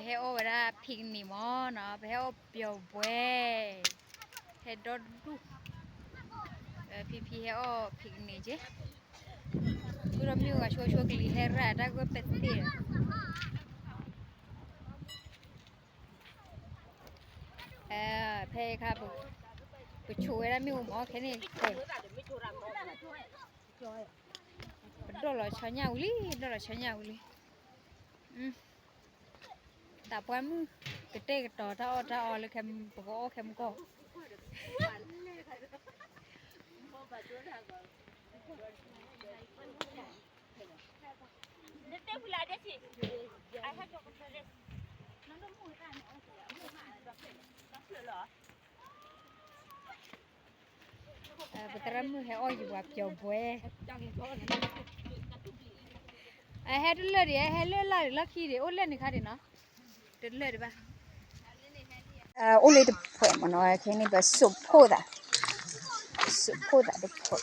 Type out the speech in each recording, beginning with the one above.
ဟဲအီၣ်ဝဲဒၣ် picnic မၢ်နီၤ, ပဟဲအီၣ်ပျီၤဘှဲ, ဟဲဒီဒူၣ်, ဖံဖံဟဲအီၣ် picnic က့, ဃုဒီးမ့ၣ်အူဂၤဆိဆိကလံၤဟဲရၣ်တၢ်ဂၢၢ်ပဲာ်သ့ၣ် ဖဲခါ ပဆိးဝဲဒၣ်မ့ၣ်အူမၢ်ခဲန့ၣ်, ပဒိၣ်လီၤဆီညၣ်ဝံၤလံ, ဒိၣ်လီၤဆီညၣ်ဝံၤလံ, တၢ်ပှၢ်မုၢ်, ကတဲာ်ကတီၤတၢ်အီၣ်တၢ်အီလၢပကအီၣ်ခဲမုၢ်ကီၢ် ပသရၣ်မုၣ်ဟဲအီၣ်ယပှၤပျီၤဘှဲ, အဟဲတလၢာ်ဒံး, အဟဲလၢလၢ်ဒံးလီၢ်ခံဒံး, အိၣ်လၢန့ၣ်ခါဒံးနီၤ, တလၢာ်ဒံးဘၣ်, အိၣ်လၢတဖှဲးမၢ်နီၤ, ခဲန့ၣ်ပစိာ်ဖိသး, စိာ်ဖိသးတဖှဲး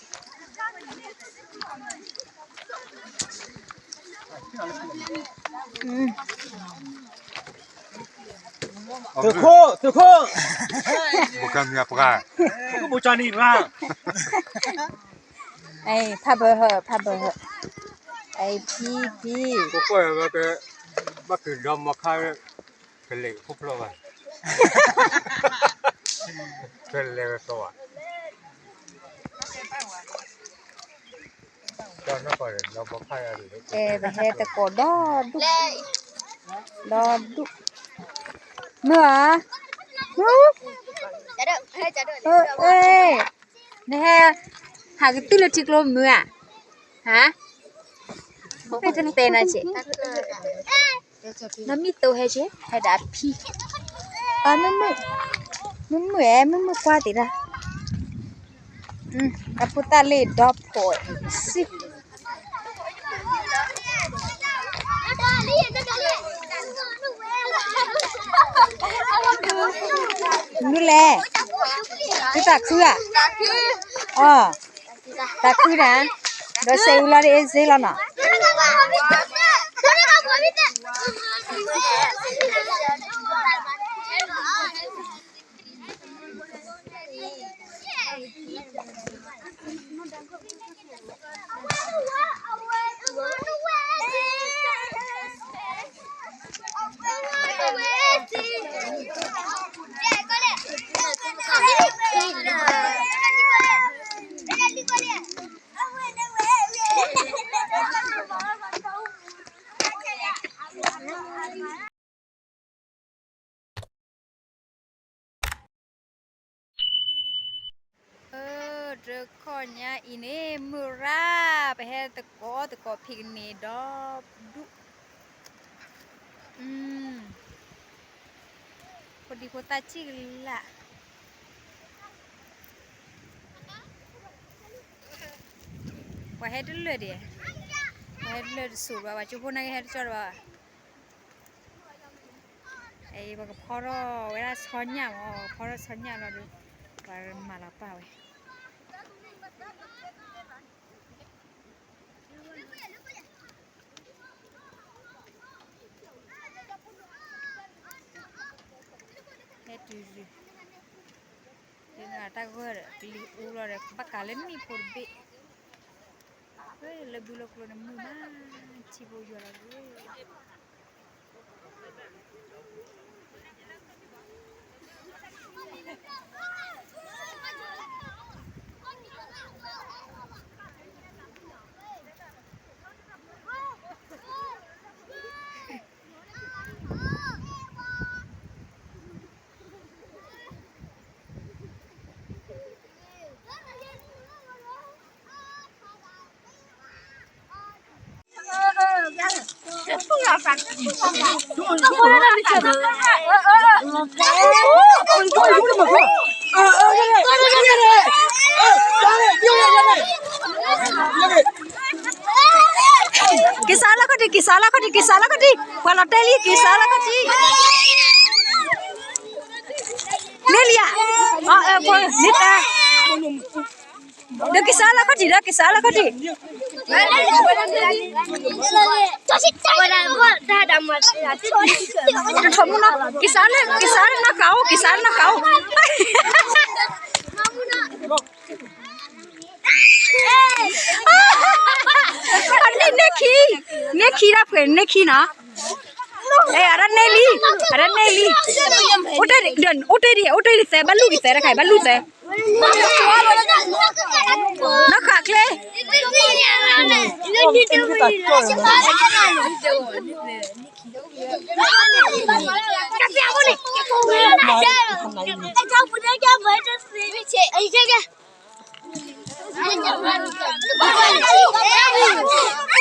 သုးခိၣ်, သုးခိၣ်, ဘိကမံပှၤ, ဖးဘၢဟၢ, ဖးဘၢဟၢ, ဖံဖံ, ပကွၢ်ဝဲကဲ, ဘၣ်က့ၤဒီမီခါ, ကလဲၤခိၣ်ဖျီၣ်ဘၣ်, ကလဲၤဝဲသီဘၣ် ပဟဲသကိးဒီဒူၣ်, ဒီဒူၣ်, မုၢ်ဧါ, မုၢ်, နဟဲ, ဟးကတုၢ်လၢထံကျိမုၢ်ဧါ, ဟါ, မ့ၢ်တတဲနၤက့ၤ နီၢ်မံၣ်သိဟဲက့ၤ ဟဲဒီးအဖံ, မုၢ်မုၢ်, မုၢ်မုၢ်အဲ, မုၢ်မုၢ်ကွၢ်သ့ဒၣ်, တၢ်ဖိသၣ်လၢဒီဖှဲး, စံၣ်, မနုၤလဲၣ်, သုသးခုဧါ, အီ, သးခုနၤ, ဒီးစဲးအူလီၤဒ်အ့ၣ်စ့လီၤနီၤ. တခီညါအံၤန့ၣ် မုၢ်ရၣ် ပဟဲသကိးသကိး picnic ဒီဒူၣ်, ဖိဒံဖိသၣ်စံၣ်ကလာ်, ပှၤဟဲတလၢာ်ဒံး, ပှၤဟဲတလၢာ်တစိၤဘၣ်, ပှၤကၠိဖိနာ်က့ဟဲတကၠီတဘၣ်ဘၣ်. ပကဖီထီၣ်ဝဲဒၣ်ဆီညၣ်မး, ပကဖီထီၣ်ဆီညၣ်လီၤဒီး ပှၤမၤလီၤပာ်ဝဲ. ဟဲတုၤ, တၢ်ဂၢၢ်ဒီး ကလံၤအူလီၤဒီး ဘၣ်ကးလၢမ့ၣ်ဖိတဘ့ၣ်, လၢဘုလီၢ်ကျိန့ၣ်မုာ်မး, ထံဖိယွၤလီၤ. က့ၤစးလီခီၣ်ထံး, က့ၤစးလီခီၣ်ထံး, က့ၤစးလီခီၣ်ထံး, ပှၤလီၤတဲာ်လံ, က့ၤစးလီခီၣ်ထံး, မ့ၢ်လံဧါ, မ့ၢ်တၢ်, ဒီးက့ၤစးလီခီၣ်ထံး, ဒီးက့ၤစးလီခီၣ်ထံး. ကစးလၢ ကစးလၢနီၢ်ကၤအိၣ် ကစးလၢနီၢ်ကၤအိၣ် န့ၢ်ခံ န့ၢ်ခံဒၣ်ဖှဲး န့ၢ်ခံနီၤ. အဒၣ်န့ၢ်လံ အဒၣ်န့ၢ်လံ. အိၣ်တ့ၢ်ဒံး အိၣ်တ့ၢ်ဒံးသဲ ဘၣ်လူၢ်က့ၤသဲတခါ ဘၣ်လူၢ်သဲ နီၢ်ကၤချ့ က့ၤစးထီၣ် က့ၤစးထီၣ် က့ၤစးထီၣ် အိၣ်ဒံး အိၣ်ဒံး လၢ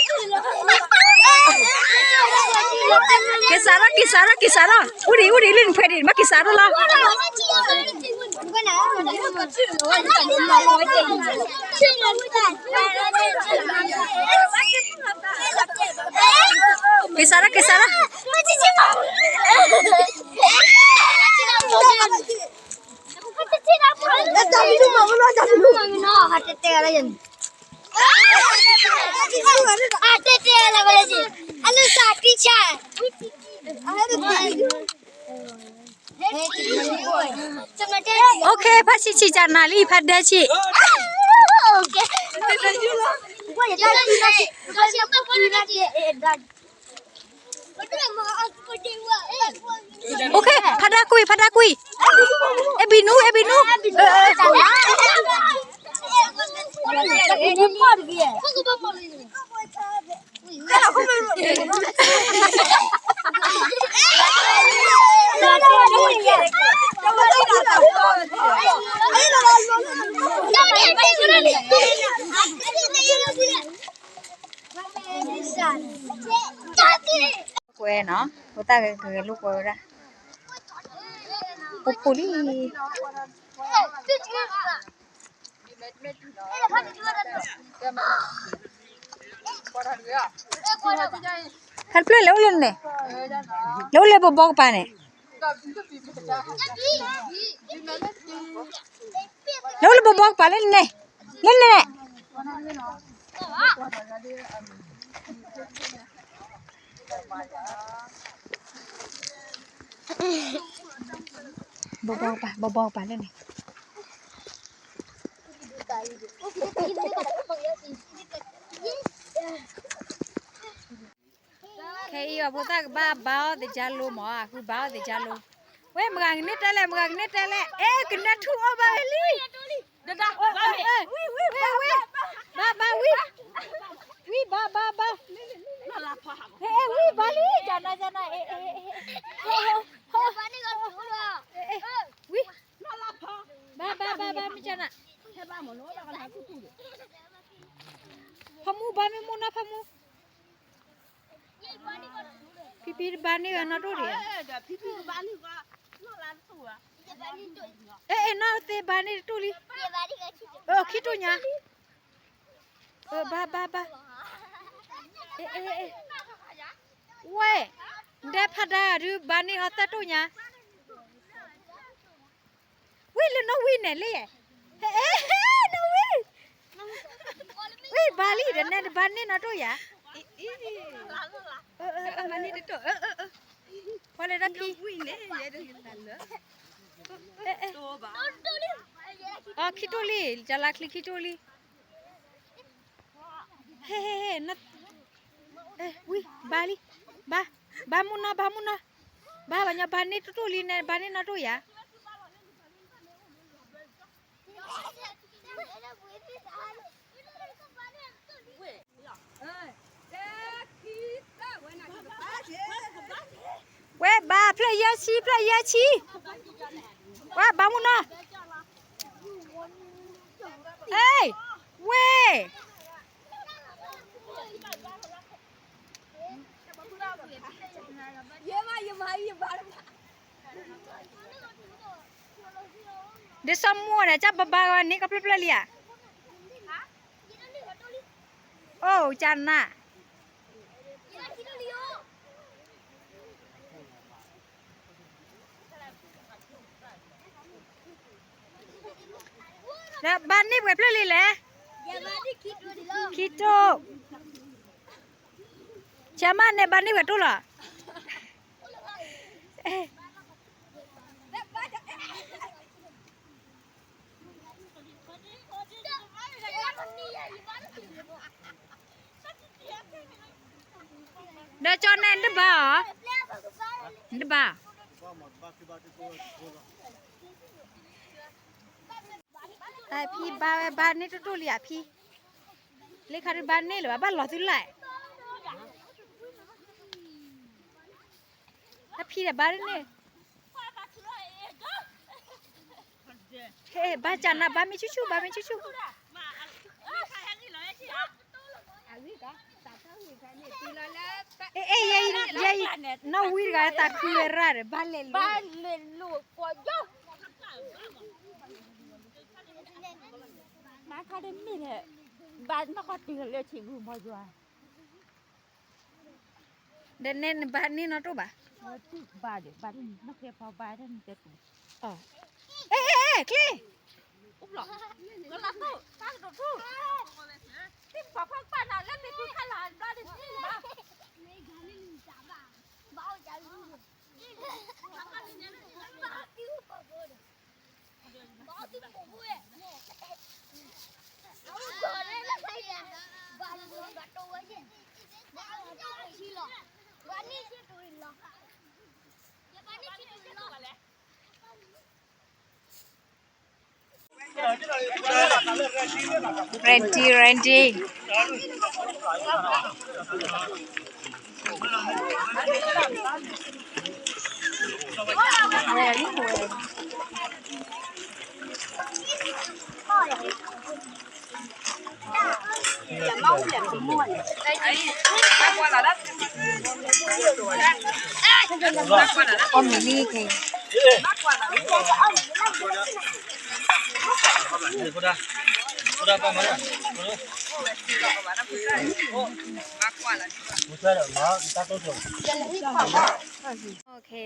နဖှဲးဒံး ဘၣ်က့ၤစးထီၣ်လီၤ. က့ၤစးထီၣ် က့ၤစးထီၣ် OK ဖါဆံးဆံးကနၤလံ ဖါဒဲဆံး OK ဖါဒဲကွံာ် ဖါဒဲကွံာ် အဲၣ်ဘံနူ အဲၣ်ဘံနူ ကွဲနီၤ ဖိသၣ်ဂဲၤလိာ်ကွဲဝဲဒၣ် ဖိဖိလံ ဖဲတဖျၢၣ်လဲၤအိၣ်လၢန့ၣ် လဲၤအိၣ်လၢဘီဘီကပၤန့ၣ် လဲၤအိၣ်လၢဘီဘီကပၤလၢန့ၣ် လၢန့ၣ် ဘီဘီကပၤ ဘီဘီကပၤလၢန့ၣ် ခဲအံၤအီၤဖိသၣ်ကဘၣ် ဘါအီၣ်သ့ၣ်ကၢလိမး အဃုဘါအီၣ်သ့ၣ်ကၢလိ ဝဲမဂၤကန့ၢ်တဲလဲၣ် မဂၤကန့ၢ်တဲလဲၣ် အဲ ကနဲထူၣ်အီၣ်ဘၣ်ဝဲလံ ဝဲ ဝဲ ဘါ ဘါ ဝံ ဝံ ဘါ ဘါ ဘါ အဲ ဝံ ဘါလံ ကနၤ ကနၤ အဲ ဝံ ဘါ ဘါ ဘါ ဘါ မ့ၢ်ကနၤ ဖါမူ ဘါမ့ၢ်မူနီၤ ဖါမူ ဖံဖံတဘါန့ၢ်ဝဲနီၢ်တိၢ်ဒံးဧါ အဲ အဲ နီၢ်သ့ဘါန့ၢ်တတိၢ်လံ အဲ ခံတိၢ်ညါ အဲ ဘါ ဘါ ဘါ အဲ အဲ အဲ ဝဲ ဒဲဖးဒါဒုးဘါန့ၢ်အီၤသၢတိၢ်ညါ ဝံၤလၢနီၢ်ဝံၤန့ၣ်လံ အဲ နီၢ်ဝံၤ ဝံၤဘါလံဒီးနဲတဘါန့ၢ်နီၢ်တိၢ်ယၤ ဖီလၢတၢ်ဖံ အခံတိၢ်လံ ကလါချံခံတိၢ်လံ ဟဲ ဟဲ ဟဲ ဝံၤ ဘါလံ ဘါ ဘါမုၢ်နီၤ ဘါမုၢ်နီၤ ဘါဘၣ်ညီဘါန့ၢ်တိၢ်တိၢ်လံန့ၣ် ဘါန့ၢ်နီၢ်တိၢ်ယၤ ဝဲဘါဖျၢၣ်ယဲၢ်ဆံ ဖျၢၣ်ယဲၢ်ဆံ ဝဲဘါမုၢ်နီၤ အဲ ဝဲ ဒ်သိးမိၢ်န့ၣ် ကဘၣ်ဘါဂီၤန့ၢ်ကဖျၢၣ်ဖျၢၣ်လံဧါ အိၣ်ကနၣ် ဒီးဘါန့ၢ်ပှဲၤဖျၢၣ်လံလဲၣ် ခံတိၢ်, ဆၢမါန့ၣ်ဘၣ်န့ၢ်ဝဲတိၢ်လီၤ. ဒီးကၠီန့ၣ်တဘၣ်အီၤ, တဘၣ်. တၢ်ဖံဘါဝဲဘါန့ၢ်တိၢ်တိၢ်လံအဖံ, လၢခါတဘါန့ၢ်လၢၤဘၣ် ဘၣ်လီၤသုလၢ်. တၢ်ဖံဒီးဘါန့ၢ်, ဟဲဘါကနၣ် ဘါမ့ၢ်ဆူၣ်ဆူၣ် ဘါမ့ၢ်ဆူၣ်ဆူၣ်. အဲ အဲ ယဲအံၤ နီၢ်ဝံတဂၤတၢ်ခုဝဲရၣ်ဒီး ဘၣ်လဲၤလိၤ, ဘၣ်လဲၤလိၤကွီၢ်ယိၣ်. မၤခါဒ်မ့ၢ်လဲၣ်, ဘၣ်နီၢ်ကီၢ်တုၤလၢဆံးဂုၢ်မီၤယွၤ. ဒီးနဲနဘါန့ၢ်နီၢ်တိၢ်ဘၣ်, ဘါဒီး ဘါနီၢ်ကဲဖီဘါတၢ်နကဲတူ, အဲ အဲ အဲ ချ့ ကလၤသူၣ် တၢ်ကတိၤထူၣ်, သ့ၣ်ပှၤဖီၣ်ကပၣ်နၤလၢမ့ၢ်သူခါလၤဘျီဒ်န့ၣ်ဘၣ်. ရၢၢ်ဒံ ရၢၢ်ဒံ. အီၣ်မ့ၤလံက့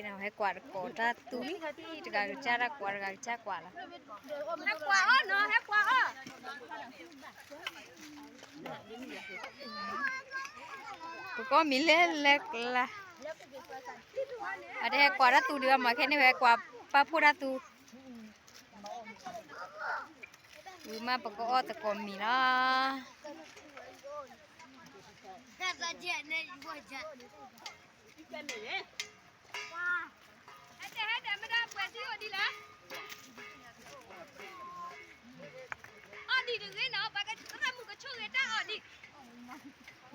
ၤ, ဟဲကွၢ်တကိးတၢ်သူလံ, တဂၤကစၢ်တၢ်ကွၢ် တဂၤကစၢ်ကွၢ်လီၤ. ပကအီၣ်မ့ၤလဲၤလဲၤကျါ, အတဟဲကွၢ်တၢ်သူဒံးဘၣ်မး, ခဲန့ၣ်ဟဲကွၢ်ပာ်ဖှိၣ်တၢ်သူ, ဝံၤမးပကအီၣ်သကိးမ့ၤလီၤ.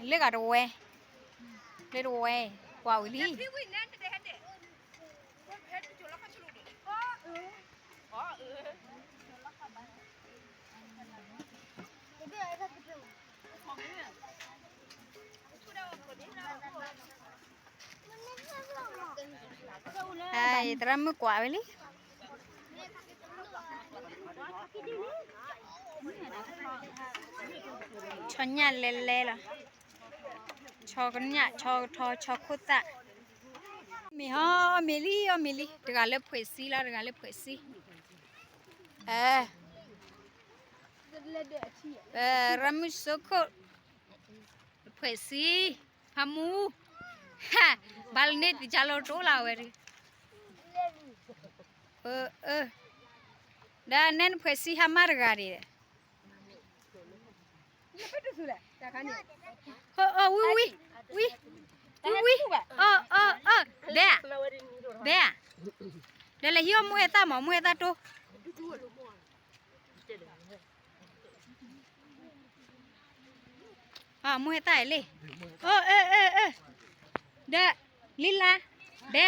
လၢဂၤတဝဲ, လၢတဝဲ, ကွၢ်ဝံၤလံ. သရၣ်မုၣ်ကွၢ်ဝဲလံ. ဆီညၣ်လဲလဲလီၤ, ဆီကညၣ် ဆီကထီ ဆီခိၣ်သၣ်. မ့ၢ်ဟီ အီၣ်မ့ၤလံ အီၣ်မ့ၤလံ, တဂၤလၢဖှဲးစံလီၤ တဂၤလၢဖှဲးစံ. သရၣ်မုၣ်စိခိၣ် ဖှဲးစံ, ဖးမူ, ဘၣ်လၢန့ၣ်တကလီၤတိလၢ်ဝဲဒီး, ဒီးနဲနဖှဲးစံဟါမၢ်တဂၤဒံး. ဝံၤဝံၤ, ဝံၤဝံၤ, အီၣ်အီၣ်အီၣ်, ဘဲဧါ, ဘဲဧါ, ဒီးလဲၤဟံးအီၣ်မိၢ်ဟဲသၣ်မး မိၢ်ဟဲသၣ်တိၢ်. အမိၢ်ဟဲသၣ်အံၤလံ, အၢ အၢ အၢ အၢ, ဒီး လံလါ,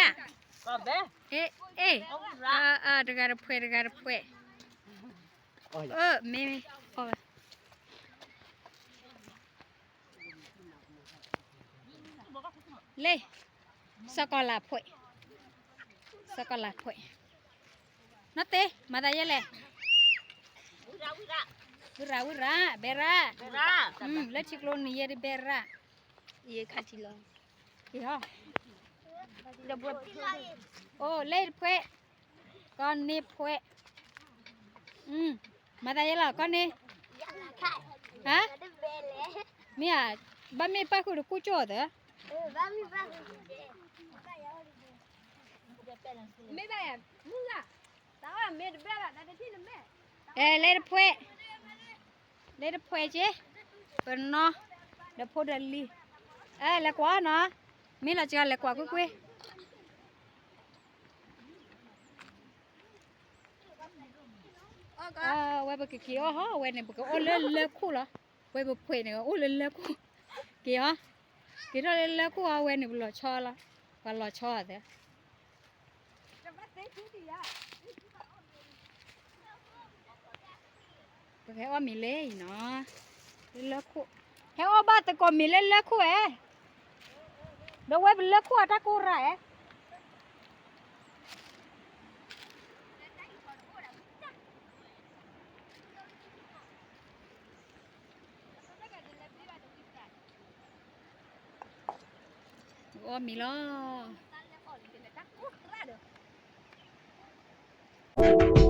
ဘဲဧါ, အ့ အ့, တဂၤတဖှဲး တဂၤတဖှဲး, အၢ မ့ၢ် လ့ၣ်, စီၤကီၤလၤဖှဲး, စီၤကီၤလၤဖှဲး, နီၢ်သ့ မၤသးယဲလဲၣ်, ဝံရၤ ဝံရၤ ဘဲရၤ, လၢထံကျိနံၤယဲဒ်ဘဲရၤ, ယခါထံလီၤ, အိၣ်လ့ၣ်တဖှဲး, ကီၢ်န့ၣ်ဖှဲး, မၤသးယဲလီၤ ကီၢ်န့ၣ်, ဟါ, မ့ၢ်ဧါ, ဘၣ်မ့ၢ်ပၣ်ဃုာ်တကူၣ်ကၠီၣ်သၢ, အဲ လဲၤတဖှဲ, လဲၤတဖှဲက့, ပနီၤ, ဒီးဖိဒီးလံၤ, အဲ လဲၤကွၢ်နီၤ, မ့ၢ်လီၤကလဲၤကွၢ်ကွ့ၢ်ကွ့ၢ်. အဝဲပကက့ၤအီၣ်ဟီ အဝဲန့ၣ် ပကအိၣ်လၢလၢခိၣ်လီၤ. ဝဲပဖှဲးန့ၣ် အိၣ်လၢလၢခိၣ်, က့ၤဟီ, က့ၤထီၣ်လၢလၢခိၣ်ဟီ အဝဲန့ၣ် ပလီၤဆီလီၤ, ပှၤလီၤဆီအသး. ပကဟဲအီၣ်မ့ၤလဲၣ်အံၤနီၤ, လၢလၢခိၣ်, ဟဲအီၣ်ဘၣ်သကိးမ့ၤလၢလၢခိၣ်ဧဲ, ဒီးဝဲပလၢခိၣ်အတၢ်ကိၢ်ရၣ်ဧဲ. အီၣ်မ့ၤလီၤ.